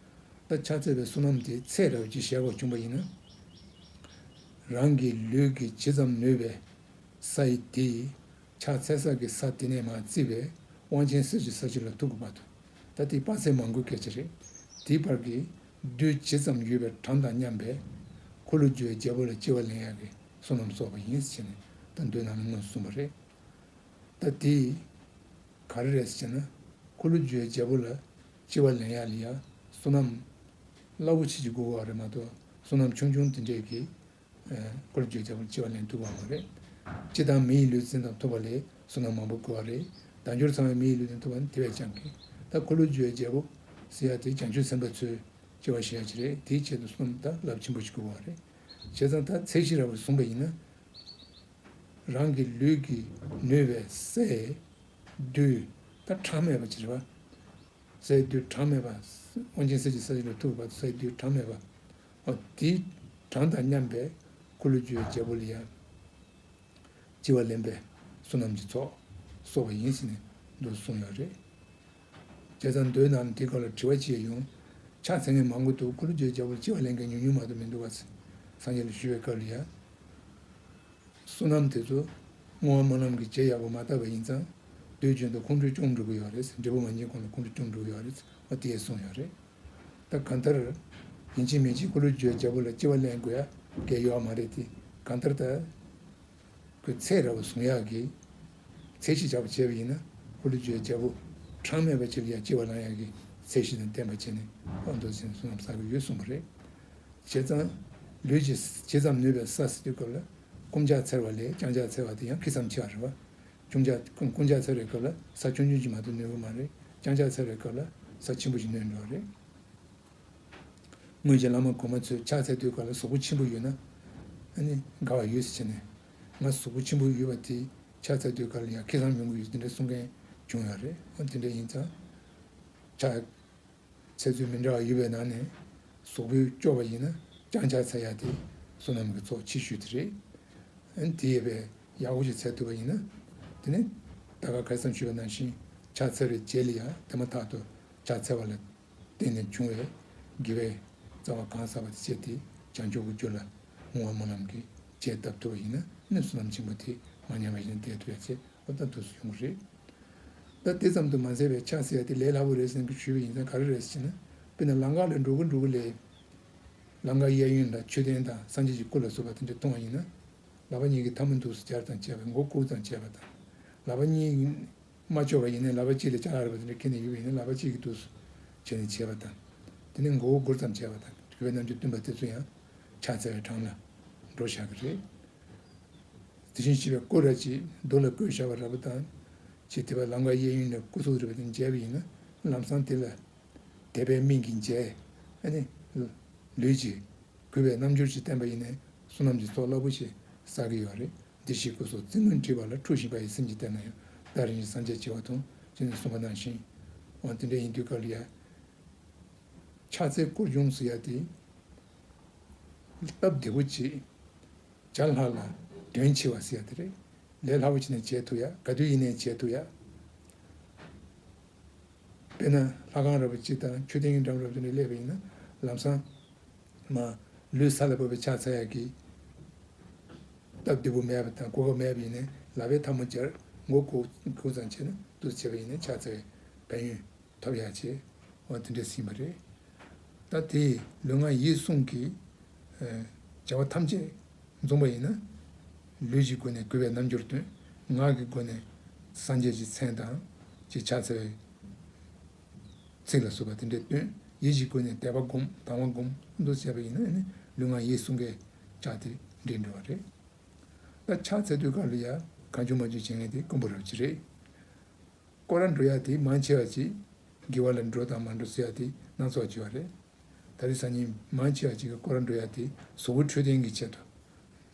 ད་ཕྱག་འཚལ་བའི་བསོད་ནམས་དེ་ཚད་རབ་ཀྱི་བཞེད་དགོས་བྱུང་བ་ཡིན་ན། རང་གི་ལུས་ཀྱི་ཇི་ཙམ་ནུས་པའི་ས་ཡི་དེ་ཡིས་ཕྱག་འཚལ་ས་གི་ས་དེ་ནས་མར་བརྩིས་པའི་དབང་ཆེན་གསེར་གྱི་ས་གཞི་ལ་ཐུག་གི་བར་དུ། ད་དེ་དཔག་ཚད་མང་པོའི་སྐད་ཆ་རེད། དེའི་བར་གྱི་རྡུལ་ཇི་ཙམ་ཡོད་པའི་གྲངས་དང་མཉམ་པའི་འཁོར་ལོས་སྒྱུར་བའི་རྒྱལ་པོ་ལ་སྐྱེ་བ་ལེན་ཡག་གི་བསོད་ནམས་གསོག་པ་ཡིན་ཟེར་ནས་ད་མདོའི་ནང་ལ་སྔོན་གསུངས་པ་རེད། ད་དེ་ག་རེ་རེད་ཟེར་ན། འཁོར་ལོས་སྒྱུར་བའི་རྒྱལ་པོ་ལ་སྐྱེ་བ་ལེན་ཡག་ལ་ཡ་བསོད་ནམས་རླབས་པོ་ཆེ་ཅིག་དགོས་པ་རེད་མ་གཏོགས་བསོད་ནམས་ཆུང་ཆུང་དེ་འདྲས་ཀྱིས་འཁོར་ལོས་སྒྱུར་བའི་རྒྱལ་པོ་ལ་སྐྱེ་བ་ལེན་ཐུབ་པ་མ་རེད། སྤྱིར་བཏང་མི་ཡི་ལུས་རྟེན་དང་ཐུབ་པ་ལས་བསོད་ནམས་མང་པོ་དགོས་པ་རེད། བདག་འགྱུར་ཚང་བའི་མི་ཡི་ལུས་རྟེན་ཐུབ་པ་ནི་དེ་བས་ཀྱང་གི། ད་འཁོར་ལོས་སྒྱུར་བའི་རྒྱལ་པོ་ཟེར་ཡག་དེ་བྱང་ཆུབ་སེམས་དཔའ་ཚོས་སྐྱེ་བ་བཞེས་ཡག་ཅིག་རེད། དེའི་ཆེད་དུ་བསོད་ནམས་ད་རླབས་ཆེན་པོ་ཞིག་དགོས་པ་རེད། བྱས་ཙང་ད་ཚད་གཞི་ར་བ་བཟུང་པ་ཡིན་ན། རང་གི་ལུས་ཀྱི་ནུས་པའི་སའི་རྡུལ་ད་གྲངས་མེད་པ་ཅིག་རེད་བ། སའི་རྡུལ་གྲངས་མེད་པ། དབང་ཆེན་གསེར་གྱི་ས་གཞི་ལ་ཐུག་པ་སའི་རྡུལ་གྲངས་མེད་པ། འོ་དེའི་གྲངས་དང་མཉམ་པའི་འཁོར་ལོས་སྒྱུར་བའི་རྒྱལ་པོ་ལ་ཡང་སྐྱེ་བ་ལེན་པའི་བསོད་ནམས་ཀྱི་ཚོགས་གསོག་པ་ཡིན་ཟེར་ནས་འདུག་གསུངས་ཡོད་རེད། བྱས་ཙང་མདོའི་ནང་དེའི་སྐོར་ལ་དྲི་བ་ཅིག་ཡོང་། ཕྱག་འཚལ་མཁན་མང་པོ་འདུག་འཁོར་ལོས་སྒྱུར་བའི་རྒྱལ་པོ་ལ་སྐྱེ་བ་ལེན་མཁན་ཉུང་ཉུང་མ་གཏོགས་མི་འདུག་བ། སངས་རྒྱས་ལ་ཞུས་པའི་སྐབས་ལ་ཡང་། བསོད་ནམས་དེ་ཚོ་བསྔོ་བ་སྨོན་ལམ་གྱི་རྗེས་ཡག་པོ་མ་བཏབ་པ་ཡིན་ཙང་། དུས་རྒྱུན་དུ་ཁོང་ཁྲོས་སྐྱོང་འགྲོ་གི་ཡོད་རེད། འབྲས་བུ་མ་རྙེད་གོང་ལ་ཁོང་ཁྲོས་སྐྱོང་འགྲོ་གི་ཡོད་རེད། འོ་དེ་གསུངས་ཡོད་རེད། ད་གང་ལྟར། ཡིན་གཅིག་མིན་གཅིག་འཁོར་ལོས་སྒྱུར་བའི་རྒྱལ་པོ་ལ་སྐྱེ་བ་ལེན་དགོས་ཡག་གི་ཡོད་མ་རེད་དེ། གང་ལྟར་ད། ཁོས་ཚད་ར་བ་བཟུང་ཡག་གི་ཚད་གཞི་བཞག་པ་བྱས་པ་ཡིན་ན། འཁོར་ལོས་སྒྱུར་བའི་རྒྱལ་པོ་གྲངས་མེད་པ་ཅིག་ལ་ཡང་སྐྱེ་བ་ལེན་ཡག་གི་ཚད་གཞི་དང་ལྡན་པ་བྱས་ནས་ཨ་མདོ་ཟེར་ནས་བསོད་ནམས་བསགས་ཀྱི་ཡོད་གསུངས་པ་རེད། བྱས་ཙང་། ལུས་ཀྱི་ཇི་ཙམ་ནུས་པའི་ས་ཟེར་དུས་སྐབས་ལ། རྐུབ་བཀྱག་འཚེར་བ་ལས་རྐྱང་བཀྱག་འཚེར་བ་དེ་ཡང་ཁེ་ཙམ་ཆེ་བ་རེད་བ། རྐུབ་བཀྱག་རྐུབ་བཀྱག་འཚེར་བའི་སྐབས་ལ་ས་ཆུང་ཆུང་ཅིག་མ་གཏོགས་ནུས་ཀྱི་མ་རེད། རྐྱང་བཀྱག་འཚེར་བའི་སྐབས་ལ་ས་ཆེན་པོ་ཞིག་ནུས་འགྲོ་བ་རེད། སྔོན་གྱི་བླ་མ་གོང་མ་ཚོས་ཕྱག་འཚལ་དུས་སྐབས་ལ་གཟུགས་པོ་ཆེན་པོ་ཡོད་ན། ཨ་ནི་དགའ་བ་ཡོད་ཟེར་བྱས་ནས། ང་གཟུགས་པོ་ཆེན་པོ་ཡོད་པ་དེ་ཕྱག་འཚལ་དུས་སྐབས་ལ་ཡང་ཁེ་བཟང་ཡོང་གི་ཡོད་དེ་འདྲ་གསུང་མཁན་བྱུང་ཡོད་རེད། ཨ་དེ་འདྲ་ཡིན་ཙང་། ཕྱག་འཚལ་ཚུལ་མི་འདྲ་བ་ཡོད་པའི་ནང་ནས་གཟུགས་པོས་སྐྱོར་བ་ཡིན་ན་རྐྱང་ཕྱག་འཚལ་ཡག་དེ་བསོད་ནམས་ཀྱི་ཚོགས་ཆེ་ཤོས་དེ་རེད། ཨ་ནི་དེ་ཡས་པའི་ཡག་པོ་ཞིག་འཚལ་ཐུབ་པ་ཡིན་ན། དེ་ནས་ད་ག་ཁ་སང་ཞུས་པ་ནང་བཞིན་ཕྱག་འཚལ་བའི་རྗེས་ལ་ཡང་དེ་མ་ཐག་ཏུ་ཕྱག་འཚལ་བ་ལ་བརྟེན་ནས་བྱུང་བའི་དགེ་བའི་རྩ་བ་གང་བསགས་པ་དེ་བྱས་ཏེ་བྱང་ཆུབ་ཀྱི་རྒྱུ་ལ་བསྔོ་བ་སྨོན་ལམ་གྱི་རྗེས་བཏབ་ཐུབ་པ་ཡིན་ན་ནི་བསོད་ནམས་ཆེན་པོ་དེ་མ་ཉམས་པ་ཞིག་ནས་བསྡད་ཐུབ་ཡ་བྱས་ཨོ་ད་འདུག་སེ་ཡོང་གི་རེད། ད་དེ་ཙམ་དུ་མ་ཟད་པའི་ཕྱག་འཚལ་ཡ་དེ་ལས་སླ་པོ་རེད་ཟེར་ནས་ཞུས་པ་ཡིན་ཙང་ག་རེ་རེད་ཟེར་ན། དཔེར་ན་ལམ་ཁ་ལ་འགྲོ་གི་འགྲོ་གི་ལས། ལམ་ཁ་གཡས་གཡོན་ལ་མཆོད་རྟེན་དང་སངས་རྒྱས་ཀྱི་སྐུ་ལ་སོགས་པ་དེ་འདྲ་མཐོང་བ་ཡིན་ན། ལག་པ་གཉིས་ཀྱིས་ཐལ་མོ་འདུག་སེ་སྦྱར་དང་བྱས་པ་མགོ་བཀུག་དང་བྱས་པ་དང་། ལག་པ་གཉིས་མ་ལྕོགས་པ་ཡིན་ན་ལག་པ་གཅིག་ལ་ལྕགས་ལག་རེད་པ་དེ་འདྲ་འཁྱེར་ནས་ཡོད་པ་ཡིན་ན་ལག་པ་གཅིག་གིས་འདུག་སེ་བྱས་ནས་བྱས་པ་དང་། དེ་ནས་མགོ་བོ་སྒུར་ཙམ་བྱས་པ་དང་དགེ་བའི་རྣམ་འགྱུར་སྟོན་པ་དེ་ཚོ་ཡང་ཕྱག་འཚལ་བའི་གྲངས་ལ་འགྲོ་བཞག་གི་རེད། དེ་བཞིན་གཤེགས་པའི་སྐུ་ར་ཅིག་རྡོ་ལ་བརྐོས་བཞག་པ་ར་བ་དང་། ཅིག་དེ་བ་ལམ་ཁ་གཡས་གཡོན་ལ་སྐུ་གཟུགས་རེད་པ་དེ་མཇལ་བ་ཡིན་ན་ལམ་སང་དེ་ལ་དད་པའི་སྨིན་གྱིས་མཇལ། ཨ་ནི་ལུས་ཀྱི་གུས་པའི་རྣམ་འགྱུར་ཅིག་བསྟན་པ་ཡིན་ནའི་བསོད་ནམས་ཀྱི་ཚོགས་རླབས་པོ་ཆེ་བསགས་ཀྱི་ཡོད་རེད། བདེ་གཤེགས་སྐུ་སོགས་ཚིག་ངན་བྲིས་པ་ལ་འཁྲུལ་ཞིང་པ་ཡི་སེམས་ཀྱིས་བལྟས་ན་ཡང་བདག་རིན་ཆེན་སངས་རྒྱས་བྱེ་བ་མཐོང་ཅེས་ནས་གསུངས་པ་ནང་བཞིན། འོ་དེ་འདྲ་ཡིན་དུས་སྐབས་ལ་ཡ། ཕྱག་འཚལ་སྐོར་སྦྱོང་ཟེར་ཡ་དེ། སྟབས་བདེ་པོ་བྱེད། བྱ་ལྷག་ལ་དོན་ཆེ་བ་ཟེར་ཡ་དེ་རེད། ལས་སླ་པོ་བྱས་ནས་བྱེད་ཐུབ་ཡ་ག་དུས་ཡིན་ནའི་བྱེད་ཐུབ་ཡ། དཔེར་ན་ལྷ་ཁང་ར་བ་གཅིག་དང་མཆོད་རྟེན་གྱི་འགྲམ་ར་བ་དེ་འདྲ་སླེབས་པ་ཡིན་ན་ལམ་སང་། མ། ལུས་ས་ལ་བབས་པའི་ཕྱག་འཚལ་ཡག་གི་སྟབས་བདེ་པོ་མེད་པ་དང་གོ་སྐབས་མེད་པ་ཡིན་ནའི་ལག་པས་ཐལ་མོ་སྦྱར་མགོ་བོ་སྒུར་ཙམ་བྱས་ན་འདུག་སེ་བྱས་པ་ཡིན་ནའི་ཕྱག་འཚལ་བའི་ཕན་ཡོན་ཐོབ་ཡག་བྱས། འོ་དེ་འདྲས་ཟིན་པ་རེད། ད་དེ་ལུས་ངག་ཡིད་གསུམ་གྱི་བྱ་བ་ཐམས་ཅད་འཛོམས་པ་ཡིན་ན། ལུས་ཀྱི་སྒོ་ནས་གུས་པའི་རྣམ་འགྱུར་སྟོན། ངག་གི་སྒོ་ནས་སངས་རྒྱས་ཀྱི་མཚན་དང་ཅིག་ཕྱག་འཚལ་བའི་ཚིག་ལ་སོགས་པ་དེ་འདྲས་སྟོན། ཡིད་ཀྱི་སྒོ་ནས་དད་པ་སྒོམ་དང་བ་སྒོམ་འདུག་བྱས་པ་ཡིན་ན་ནི་ལུས་ངག་ཡིད་གསུམ་ཀའི་ཕྱག་དེ་འགྲིག་འགྲོ་བ་རེད། ད་ཕྱག་འཚལ་དུས་སྐབས་ལ་ཡ་གང་བྱུང་མང་བྱུང་བྱེད་མཁན་དེ་དཀོན་པོ་རབ་ཅིག་རེད། སྐོར་ར་འགྲོ་ཡ་དེ་མང་ཆེ་བ་ཅིག་དགེ་བ་ལ་འགྲོ་དང་མ་འགྲོ་ཟེར་ཡ་དེ་སྣ་ཚོགས་ཅིག་ཡོད་རེད། ད་རེས་སང་ཉིན་མང་ཆེ་བ་ཅིག་གིས་སྐོར་ར་འགྲོ་ཡ་དེ་གཟུགས་པོ་འཕྲོད་བསྟེན་གྱི་ཆེད་དུ་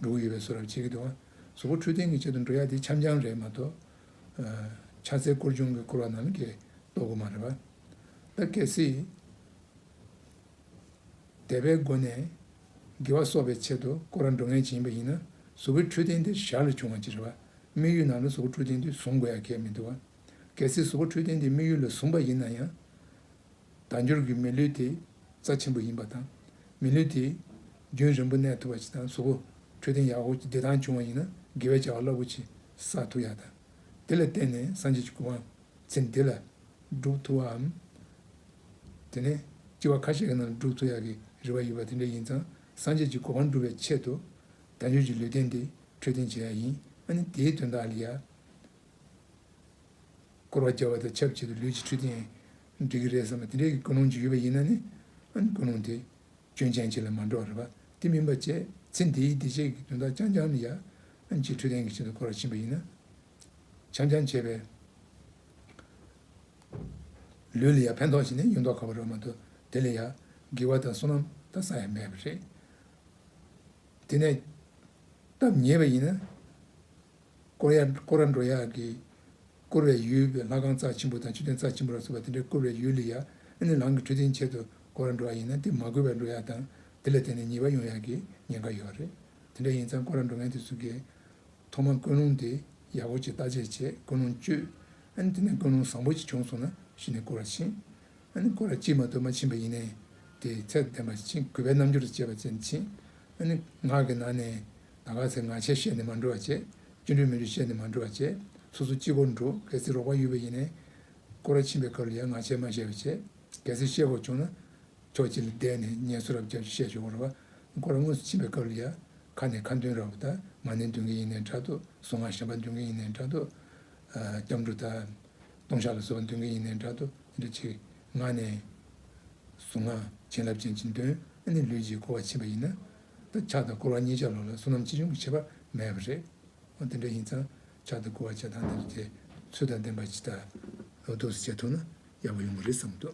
འགྲོ་གི་ཡོད་པའི་བཟོ་འདྲ་བྱེད་ཀྱི་འདུག་ཨ། གཟུགས་པོ་འཕྲོད་བསྟེན་གྱི་ཆེད་དུ་འགྲོ་ཡ་དེ་འཆམ་འཆམ་རེད་མ་གཏོགས། ཕྱག་འཚལ་སྐོར་སྦྱོང་གི་སྐོར་བ་རྣམས་ཀྱིས་རྟོགས་ཀྱི་མ་རེད་པ། ད་གལ་སྲིད། དད་པའི་སྒོ་ནས་ དགེ་བ་གསོག་པའི་ཆེད་དུ་སྐོར་ར་འགྲོ་མཁན་ཅིག་ཡིན་པ་ཡིན་ན། གཟུགས་པོའི་འཕྲོད་བསྟེན་དེ་ཞར་ལ་བྱུང་བ་ཅིག་རེད་བ། དམིགས་ཡུལ་ནང་ལ་གཟུགས་པོ་འཕྲོད་བསྟེན་དེ་བཟུང་དགོས་ཡ་གལ་མི་འདུག་བ། གལ་སྲིད་གཟུགས་པོ་འཕྲོད་བསྟེན་དེ་དམིགས་ཡུལ་ལ་བཟུང་པ་ཡིན་ན་ཡང་། དལ་འབྱོར་གྱི་མི་ལུས་དེ་རྩ་ཆེན་པོ་ཡིན་པ་དང་། མི་ལུས་དེ་རྒྱུན་རིང་པོ་གནས་ཐུབ་པ་ཅིག་དང་། གཟུགས་པོ་འཕྲོད་བསྟེན་ཡག་པོ་བདེ་ཐང་བྱུང་བ་ཡིན་ན། དགེ་བའི་བྱ་བ་རླབས་པོ་ཆེ་བསགས་ཐུབ་ཡ་དང་། དེ་ལ་བརྟེན་ནས་སངས་རྒྱས་ཀྱི་གོ་འཕང་ཚེ་འདི་ལ་སྒྲུབ་ཐུབ་པའམ། དེ་ནས་སྐྱེ་བ་ཁ་ཤས་ཀྱི་ནང་ལ་སྒྲུབ་ཐུབ་ཡག་གི་རེ་བ་ཡོད་པ་དེ་འདྲ་ཡིན་ཙང་། སངས་རྒྱས་ཀྱི་གོ་འཕང་སྒྲུབ་པའི་ཆེད་དུ་དལ་འབྱོར་གྱི་ལུས་རྟེན་འདི་འཕྲོད་བསྟེན་བྱེད་ཡ་ཡིན། ཨ་ནི་དེའི་དོན་དག་ལ་ཡ། སྐོར་བ་རྒྱག་པ་དང་ཆབས་ཅིག་ཏུ་ལུས་ཀྱི་འཕྲོད་བསྟེན་འགྲིག་གི་རེད་བསམ་པ་དེ་འདྲའི་ཀུན་སློང་ཅིག་ཡོད་པ་ཡིན་ན་ནི། ཨ་ནི་ཀུན་སློང་དེ་སྐྱོན་ཅན་ཅིག་ལ་མ་འགྲོ་བ་རེད་པ། དེ་མིན་པ་བྱས། ཚེ་འདིའི་བདེ་སྐྱིད་ཀྱི་དོན་དག་རྐྱང་རྐྱང་ལ་ཡ། ཨ་ནི་ཅིག་འཕྲོད་བསྟེན་གྱི་ཆེད་དུ་སྐོར་བ་ཕྱིན་པ་ཡིན་ན། འཆམ་འཆམ་བྱས་པས་ལུས་ལ་ཡ་ཕན་ཐོགས་ཤིག་ནི་ཡོད་མདོག་ཁ་པོ་རེད་མ་གཏོགས། དེ་ལ་ཡ་དགེ་བ་དང་བསོད་ནམས་ད་བསགས་ཡ་མེད་པ་རེད། དེ་ནས་སྟབས་ཉེས་པ་ཡིན་ན། སྐོར་ཡ་སྐོར་ར་འགྲོ་ཡག་གི་བསྐོར་བའི་ཡུལ་བའི་ལྷ་ཁང་རྩ་ཆེན་པོ་དང་མཆོད་རྟེན་རྩ་ཆེན་པོ་ལ་སོགས་པ་དེ་འདྲའི་བསྐོར་བའི་ཡུལ་ལ་ཡ། ཨ་ནི་རང་གི་འཕྲོད་བསྟེན་ཆེད་དུ་སྐོར་ར་འགྲོ་བ་ཡིན་ན། དེ་མ་དགོས་པར་འགྲོ་ཡག་དང་། དེ་ལ་བརྟེན་ནས་ཉེས་པ་ཡོང་ཡག་གི་ཉེན་ཁ་ཡོད་རེད། དེ་འདྲ་ཡིན་ཙང་སྐོར་ར་འགྲོ་མཁན་དེ་ཚོ་གིས་ཐོག་མར་ཀུན་སློང་དེ་ཡག་པོ་ཅིག་བརྟག་དཔྱད་བྱས། ཀུན་སློང་བཅོས། ཨ་ནི་དེ་ནས་ཀུན་སློང་བཟང་པོ་ཅིག་བྱུང་སོང་ན་གཞི་ནས་སྐོར་ར་ཕྱིན། ཨ་ནི་སྐོར་ར་གཅིག་མ་གཏོགས་མ་ཕྱིན་པ་ཡིན་ནའི་དེ་ཚད་ལྡན་པ་ཞིག་ཕྱིན། གུས་པའི་རྣམ་འགྱུར་བྱས་པ་ཅན་ཕྱིན། ཨ་ནི་ངག་གི་ནང་ནས་ད་ག་ཚོད་ངག་འཁྱལ་བཤད་ནས་མ་འགྲོ་བ་བྱས། སྐྱོན་བརྗོད་མི་འགྲོ་བཤད་ནས་མ་འགྲོ་བ་བྱས། སོ་སོ་གཅིག་པོ་འགྲོ། གལ་སྲིད་རོགས་པ་ཡོད་པ་ཡིན་ནའི་སྐོར་ར་ཕྱིན་པའི་སྐབས་ལ་ཡང་ངག་འཁྱལ་མ་བཤད་པ་བྱས། གལ་སྲིད་བཤད་དགོས་བྱུང་ན་ཕྱོགས་གཅིག་ལ་བསྡད་ནས་ངལ་གསོ་རབ་རྒྱབ་ཅིག་བཤད་ཆོག་གི་རེད་བ། སྐོར་ར་དངོས་སུ་ཕྱིན་པའི་སྐབས་ལ་ཡ། ཁ་ནས་ཁ་འདོན་ར་བ་དང་། མ་ཎི་འདོན་མཁན་ཡིན་ནའི་འདྲ་འདུག། གཟུངས་སྔགས་གཞན་པ་འདོན་མཁན་ཡིན་ནའི་འདྲ་འདུག། ཨ། སྐྱབས་འགྲོ་དང་ལྟུང་བཤགས་ལ་སོགས་པ་འདོན་མཁན་ཡིན་ནའི་འདྲ་འདུག། འདི་འདྲ་ཅིག་ངག་ནས་གཟུངས་སྔགས་བྱིན་རླབས་ཅན་ཅིག་འདོན། ཨ་ནི་ལུས་ཀྱིས་སྐོར་བ་ཕྱིན་པ་ཡིན་ན། ད་ཕྱག་དང་སྐོར་བ་གཉིས་ཆ་ལོག་ལ་བསོད་ནམས་ཅི་བྱུང་གི་ཁྱད་པར་མེད་པ་རེད། འོ་དེ་འདྲ་ཡིན་ཙང་ཕྱག་དང་སྐོར་བ་བྱེད་སྟངས་དེ་ཚོ་དེ་ཚུལ་དང་ལྡན་པ་ཅིག་དང་ལོ་ཏོག་ཙམ་བྱེད་ཐུབ་ན་ཡག་པོ་ཡོང་གི་རེད་བསམ་གྱི་འདུག།